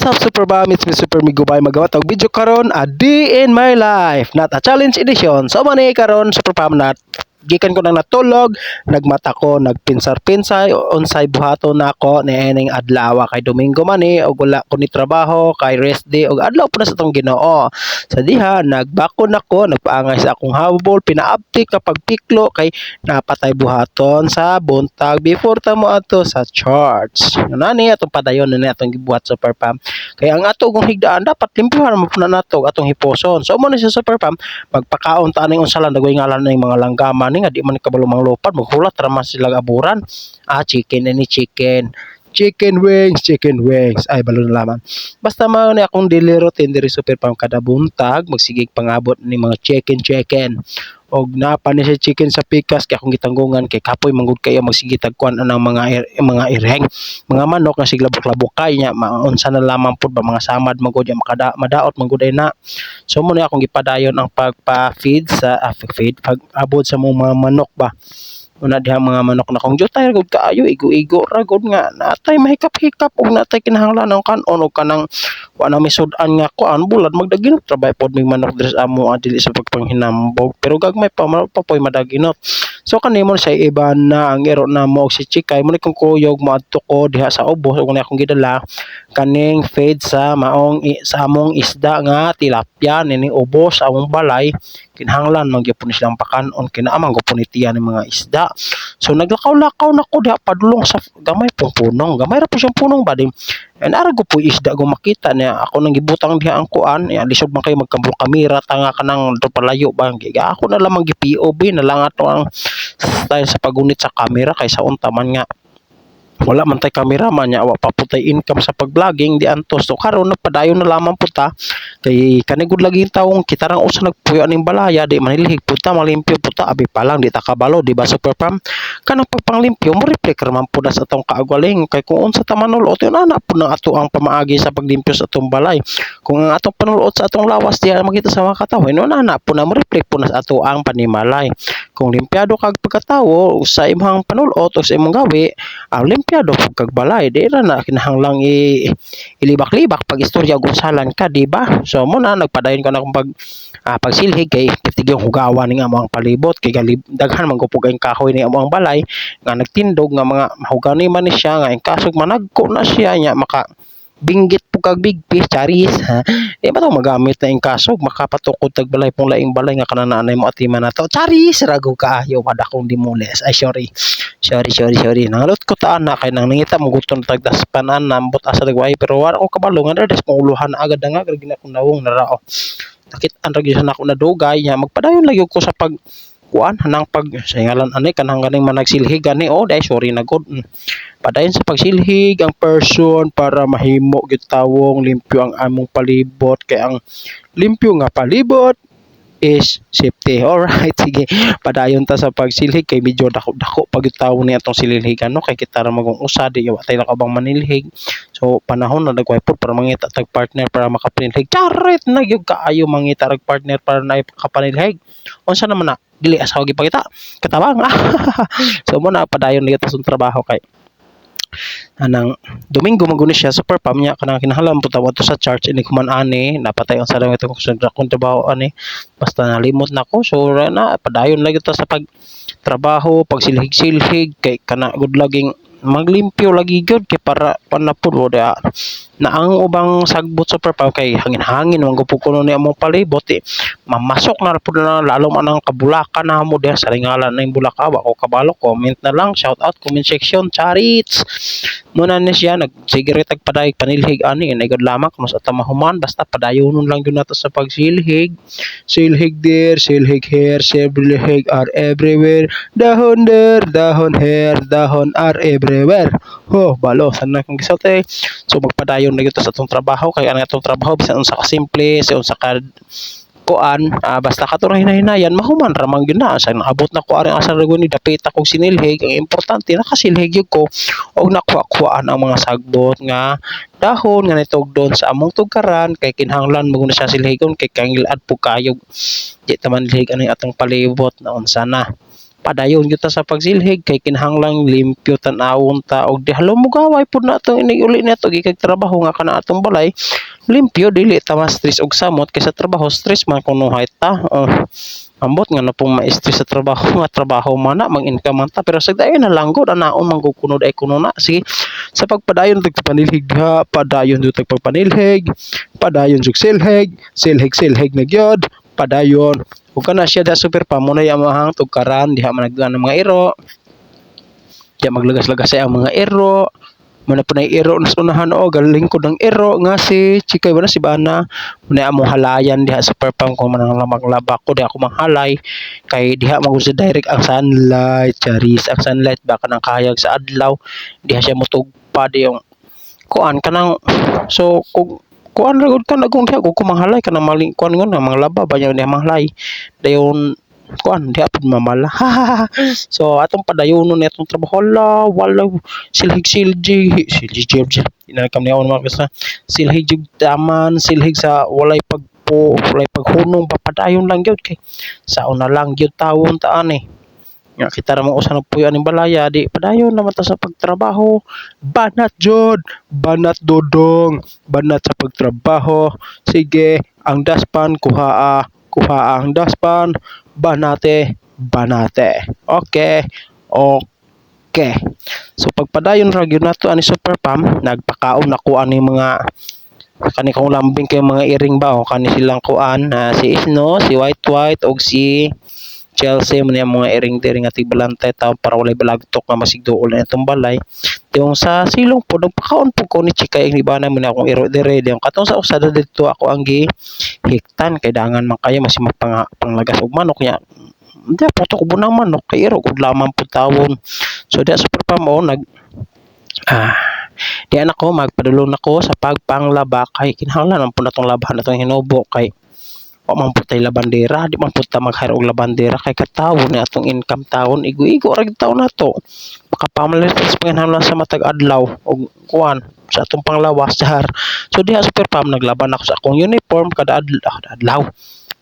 What's up, Super Bam? It's me, Super Migubay. Magawa tag video karon, a day in my life, not a challenge edition. So mani karon, Super Pam, not gikan ko nang natulog, nagmata ko, nagpinsar-pinsay, unsay buhaton nako niining adlaw kay Domingo man ni ug wala ko ni trabaho kay rest day ug adlaw po na sa atong Ginoo. Sa diha nagbakon ako, nagpaangay sa akong habol, pinaabtik kapag piklo kay napatay buhaton sa buntag before ta mo ato sa church. Nani atong padayon na ni atong gibuhat, Super Pam. Kaya ang ato kung higdaan dapat limpihan mo po na nato atong hiposon. So mo ni sa Super Pam, magpakaon ta aning unsa lang dagoy ngalan ning mga langgama ni nga di man kabalo manglupad, maghulat ra man sila aburan. Ah, chicken ni chicken. Chicken wings, chicken wings. Ay, balo na lamang. Basta mao ni akong daily routine diri, Super Pam, kada buntag, magsigig pangabot ni mga chicken chicken. Og napa ni siya chicken sa pikas kay akong gitanggungan kay kapoy manggod kayo magsige tagkuan anang mga ireng. Mga manok nga siglabok-labok kay nya maunsa na lamang pud ba mga samad manggod nya makada madaot manggod ay na. So mo ni akong gipadayon ang pagpa-feed sa feed pag-abot sa mong mga manok ba. Una diha mga manok na kong jutay gud kaayo, igo-igo ra gud nga natay mahikap-hikap ug natay kinahanglan ng kan-on ug kanang wa na misud-an nga kuan bulad magdaginot trabaho pod mig manok diri sa amo, dili sa pagpanghinambog pero gagmay pa pa poy madaginot. So kani mo sa iba na ang iro na mo si Chikay mo ni kong kuyog moadto ko diha sa ubos ug akong gidala kaning feed sa maong sa among isda nga tilapia nining ubos sa among balay. Kinahanglan man gyud ni silang pakanon, kinaamang gyud ni tiyan ng mga isda. So naglakaw-lakaw na ko diha padulong sa gamay pong punong, gamay ra po siyang punong ba din and ara ko po isda go makita niya ako nang gibutang diha ang kuan ya. Lisod man kayo magkambro kamera tanga kanang do palayo ba. Giga ako na lamang gi POV na lang ato ang style sa pagunit sa camera kay sa unta man nga wala man tay cameraman nya wa pa po tay income sa pag-vlogging di antos. So karon nagpadayon na lamang po ta kay kanigud lagi tawong kita rang usa nagpuyo aning balaya di manilhig pud ta, malimpyo pud ta, abi pa lang di ta kabalo, di ba, Super Pam? Kanang pagpanglimpyo mo reflect ra man pud na sa atong kaagaling kay kung unsa ta manulot yun ana pud nang ato ang pamaagi sa paglimpyo sa atong balay. Kung ang atong panulot sa atong lawas diha makita sa mga katawo, yun ana pud na mo reflect pud na sa ato ang panimalay. Kung limpyado kag pagkatawo sa imong panulot o sa imong gawi, ang limpyado pud kag balay, di ra na kinahanglang ilibak-libak pag istorya og unsalan ka, di ba? So mo na nagpadayon ko na akong pagsilhig kay yung hugawan ni nga mo ang palibot kay daghan man gud ang kahoy ni amo ang balay nga nagtindog nga mga mahugaw ni man ni siya nga in kasog managko na siya nya maka binggit po kag big fish charis ha. Di ba to magamit na ingkasog makapatukod tag balay pong laing balay nga kanananay mo atiman na to charis rago kaayo wala akong dimules. Ay, sorry, sorry, sorry, sorry. Nangalot ko taan na kay nang nangita mo gusto na tagdaspanan nambot asa dagway pero wala ko kabalo nga des kung uluhan agad na nga gragi na akong nawong narao nakit-an ra gyud sa nako na dugay nya magpadayon lagi ko sa pag kuan hanang pag sa ngalan ani kanang ganing managsilhig gani. Oh, dai, sorry na god. Padayon sa pagsilhig ang person para mahimo gyud tawong limpyo ang among palibot kay ang limpyo nga palibot is safety. Alright, sige. Padayon ta sa pagsilhig kay medyo dako-dako pag gyud tawo ni atong sililhigan no kay kita ra magong usa di wa tay nakabang manilhig. So panahon na dagway pod para mangita tag partner para makapanilhig. Charit na gyud kaayo mangita rag partner para na kapanilhig. Unsa naman na dili asawa gipakita katabang. So mo na padayon na gyud sa trabaho kay anang Domingo man guni siya, Super Pam, nya kanang kinahanglan po ta sa church ini kuman ani napatay ang sa itong akong trabaho ani basta nalimot na ko. So na padayon lagi ta sa pag trabaho, pagsilhig-silhig kay kana gud laging maglimpyo lagi gyud kay para panapud o da na ang ubang sagbot, Super Pam, kay hangin-hangin man gud kuno ni among palibot eh, mamasok na pud na lalo man ang kabulakan na mo diha sa ringalan ng bulaka. Wa ko kabalo, comment na lang, shout out comment section charits. Muna ni siya nagsige tag paday panilhig ani inigod lamang kung sa tamahuman basta padayonon lang gyud nato sa pagsilhig. Silhig there, silhig here, silhig are everywhere, dahon there, dahon here, dahon are everywhere. Ho balo sana kung gisulti. So magpadayon na gyud ta sa atong trabaho kay ang atong trabaho bisan unsa ka simple sa unsa ka kuan, basta kato ra hinahinayan mahuman ra man gyud na sa naabot na ko aring asa ra ni dapit akong sinilhig. Ang importante nakasilhig gyud ko og nakuha-kuhaan ang mga sagbot nga dahon nga nitugdon sa among tugkaran kay kinahanglan mo na siya silhigon kay kangilad po kayo di ta man lihig ani atong palibot na unsa na. Padayon gyud ta sa pagsilhig kay kinahanglan limpyo tan-awon ta og di halo mugaway pud na atong inig uli nato gikan trabaho nga kana atong balay limpyo, dili ta ma-stress og samot kay sa trabaho stress man kunuhay ta. Oh, ambot nga na pong ma-stress sa trabaho nga trabaho man na, mag-income man ta, pero sa dayon na lang gud anaon man gud kuno ay kuno na. Sige, sa pagpadayon tag panilhig diha, padayon jud tag pagpanilhig, padayon jud silhig, silhig silhig na gyud, padayon. Ug kana siya da, super pa mo na amahang tugkaran diha man nagduan ng mga iro. Diha maglagas-lagas ay ang mga iro. Muna po na iro nas unahan o galingkod ng iro nga si Chikay ba na si Bana. Muna among halayan diha sa perpam ko manang maglaba ko diha ako manghalay kay diha magud sa direct ang sunlight, charis, ang sunlight ba kanang kahayag sa adlaw diha siya motugpa di yung kuan kanang. So kung kuan ra gud ka na kung diha ko manghalay kanang mali kuan ngon nga manglaba ba niya diha manghalay dayon kuan diha pud mamala. So atong padayonon ni atong trabaho. Hala, wala silhig silhig silhig silhig inakam niya mga kasta silhig jud taman silhig sa walay pagpo walay paghunong, papadayon lang gyud kay sa una lang gyud tawon taan eh nga kita ra mo usa nagpuyo aning balaya di padayon naman ta sa pagtrabaho. Banat jud, banat dodong, banat sa pagtrabaho. Sige, ang daspan kuhaa, kuha ang daspan, banate, banate. Okay. So pagpadayon ra gyud nato ani, super pam, nagpakaon nako ani mga kani kong lambing kay mga iring ba o kani silang kuan na si Snow, si White White og si Chelsea man yung mga iring diri nga tigbalantay taon para walay balagtok nga masigduol na itong balay. Yung sa silong po, nagpakaon po ko ni Chika yung iba na akong iro dire. Yung katong sa usada dito ako ang gi hiktan kay dangan man kayo mas magpang panglagas og manok niya. Hindi po to ko bunang manok kay iro kung lamang po tawon. So diya super pa mo nag di anak ko magpadulong nako sa pagpanglaba kay kinahanglan man po natong labahan atong hinubo kay wa man pud tay labandera, di man pud ta mag-hire og labandera kay katawon ni atong income tawon, igo-igo ra gyud taon nato makapamalit sa panginahanglan sa matag adlaw og kuan sa atong panglawas, char. So diha, super pam, naglaban ako sa akong uniform kada adlaw, adlaw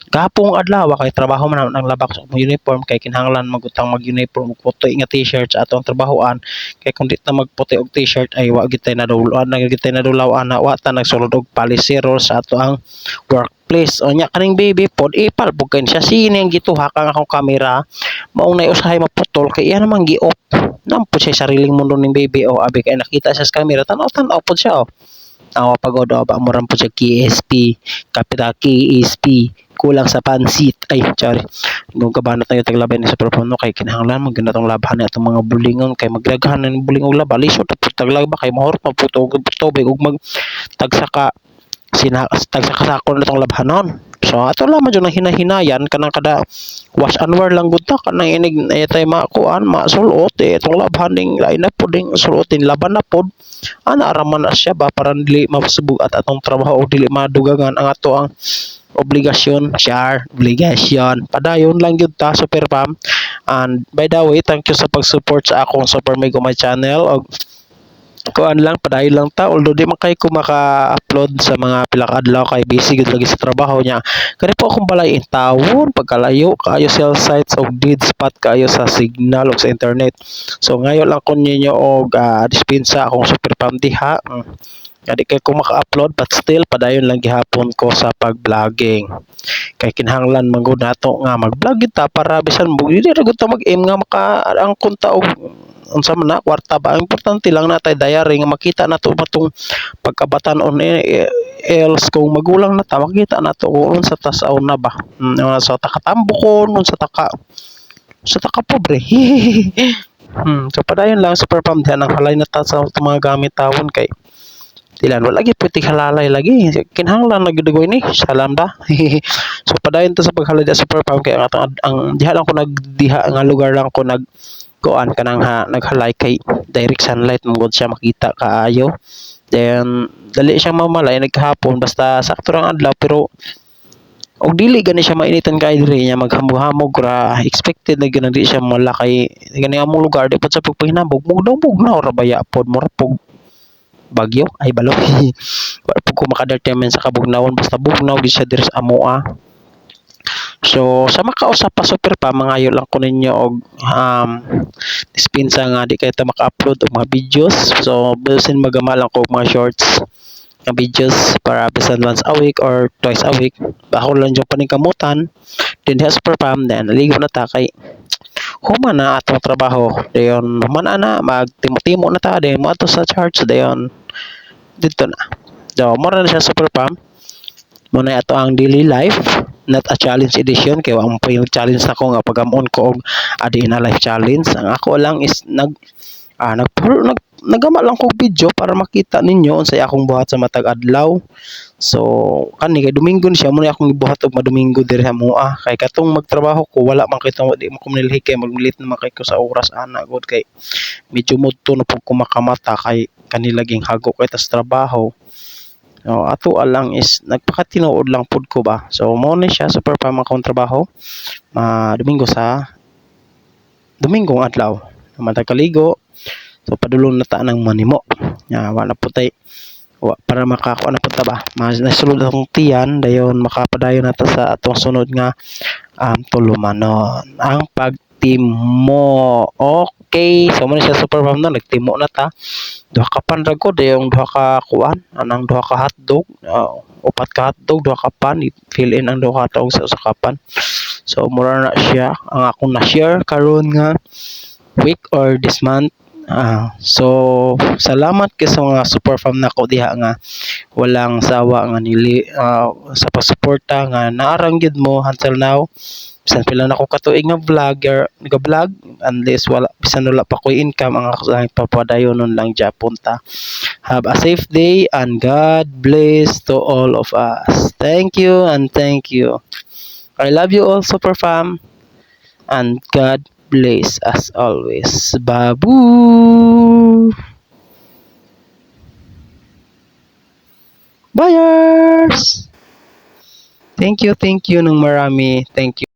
gapong adlaw kay trabaho man ang laba ko sa akong uniform kay kinahanglan magutang mag-uniform og puti nga t-shirt sa atong trabahoan kay kung di ta magputi og t-shirt ay wa gid tay nadulaw na gid tay nadulaw ana, wa ta nagsulod og policy rules sa ato ang workplace. O nya kaning baby pod ipal pud kay siya sini ang gituhak ang akong kamera maong nay usahay maputol kay iya namang gi-off nampod siya sariling mundo ning baby. O abi kay nakita siya sa kamera, tan-aw tan-aw pod siya. O awa pagod o ba mo po siya KSP capital KSP kulang sa pansit ay sorry. Kung kabanat na yung taglabay ni sa no kay kinahanglan mo ginatong labahan ni atong mga bulingon kay magdaghan ng buling og laba, lisod na pud taglaba kay mahurot man pud og tubig ug mag tagsaka sina tagsaka sako na itong labhanon. So ato lamang jud ang hinahinayan kanang kada wash and wear lang gud ta kanang inig ay tay makuan masulot eh itong labhan ning lain na pud ning sulutin laban na pod ana ra man na siya ba para dili mapasubog at atong trabaho o dili madugangan ang ato ang obligasyon, char, obligasyon. Padayon lang gyud ta, super pam. And by the way, thank you sa pag-support sa akong Super Mego My Channel og kuan lang, padayon lang ta, although di man kay ko maka-upload sa mga pila ka adlaw kay busy gud lagi sa trabaho niya. Kani po akong balay in tawon pagkalayo kaayo cell sites og dead spot kaayo sa signal og sa internet. So ngayon lang ko ninyo og dispensa akong super pam diha. Di kay ko maka-upload but still padayon lang gihapon ko sa pag-vlogging. Kay kinahanglan man gud nato nga mag-vlog gyud ta para bisan mo dili ra gud ta mag-aim nga makaangkon ta og unsa man na kwarta ba. Ang importante lang natay diary nga makita nato ba tong pagkabatan-on eh, else kung magulang na ta makita nato kung unsa ta sa una ba, sa ta katambokon, unsa ta ka sa ta ka pobre. So padayon lang, super pam, diyan ang halay na ta sa atong mga gamit tawon kay tilan wala lagi pwede halalay lagi kinahanglan na gyud ni salam ba. So padayon ta sa paghalay sa super pam kay ang atong ang diha lang ko nagdiha nga lugar lang ko nag kuan kanang ha, naghalay kay direct sunlight man gud siya makita kaayo. Then dali siyang mamalay nagkahapon basta sakto ra ang adlaw, pero og dili gani siya mainitan kaayo diri nya maghamog-hamog ra, expected na gyud na di siya mala kay gani among lugar di pod sa pagpahinabog mugdawbog ra baya pod mura pog bagyo ay balo. Wala pud ko makadetermine sa kabugnawon basta bugnaw gyud siya diri sa amoa. So sa makausa pa, super fam, mangayo lang ko ninyo og dispensa nga di kay ta maka-upload og mga videos. So bisin magama lang ko og mga shorts nga videos para bisan once a week or twice a week. Ako lang yung paningkamutan din diha, super fam. Then ligo na ta kay human na atong trabaho. Dayon human na, magtimo-timo na ta, dayon moadto sa church, dayon didto na. So mura na siya, super fam. Mao na ato ang daily life, not a challenge edition kay wa mo pa yung challenge nako nga pag-amon ko og a day in a life challenge. Ang ako lang is nag nag nagama lang kog video para makita ninyo unsay akong buhat sa matag adlaw. So kani kay Domingo ni siya mo na akong gibuhat og madomingo diri sa amoa kay katong magtrabaho ko wala man kay di man ko manilhi kay mag-late naman kay ko sa oras ana gud kay medyo mudto na pud ko makamata kay kani laging hago kay tas trabaho. So, ato lang is nagpakatinuod lang pud ko ba. So mao ni siya, super fam, akong trabaho. Ma Domingo sa Domingo ang adlaw. Matag kaligo. So padulong na ta ng manimo. Ya, wala po tay wa, para makakuha na pud ta ba. Mas nasulod akong tiyan, dayon makapadayon na ta sa atong sunod nga tulumanon. Ang pagtimo. Okay, so mo na siya, super fam, no, nagtimo na ta. Duha ka pan ra ko, dayong duha ka kuan, anang duha ka hotdog, upat ka hotdog, duha ka pan, fill in ang duha ka hotdog sa usa ka pan. So mura na siya ang akong na-share karon nga week or this month. So salamat kay sa mga super fam nako diha nga walang sawa nga nili sa pagsuporta nga naarang gyud mo until now. Bisan pila na ko katuig nga vlogger, naga-vlog, unless wala, bisan wala pa ko'y income, ang ako lang papadayonon lang gyapon ta. Have a safe day and God bless to all of us. Thank you and thank you. I love you all, super fam, and God bless as always. Babu! Buyers! Thank you ng marami. Thank you.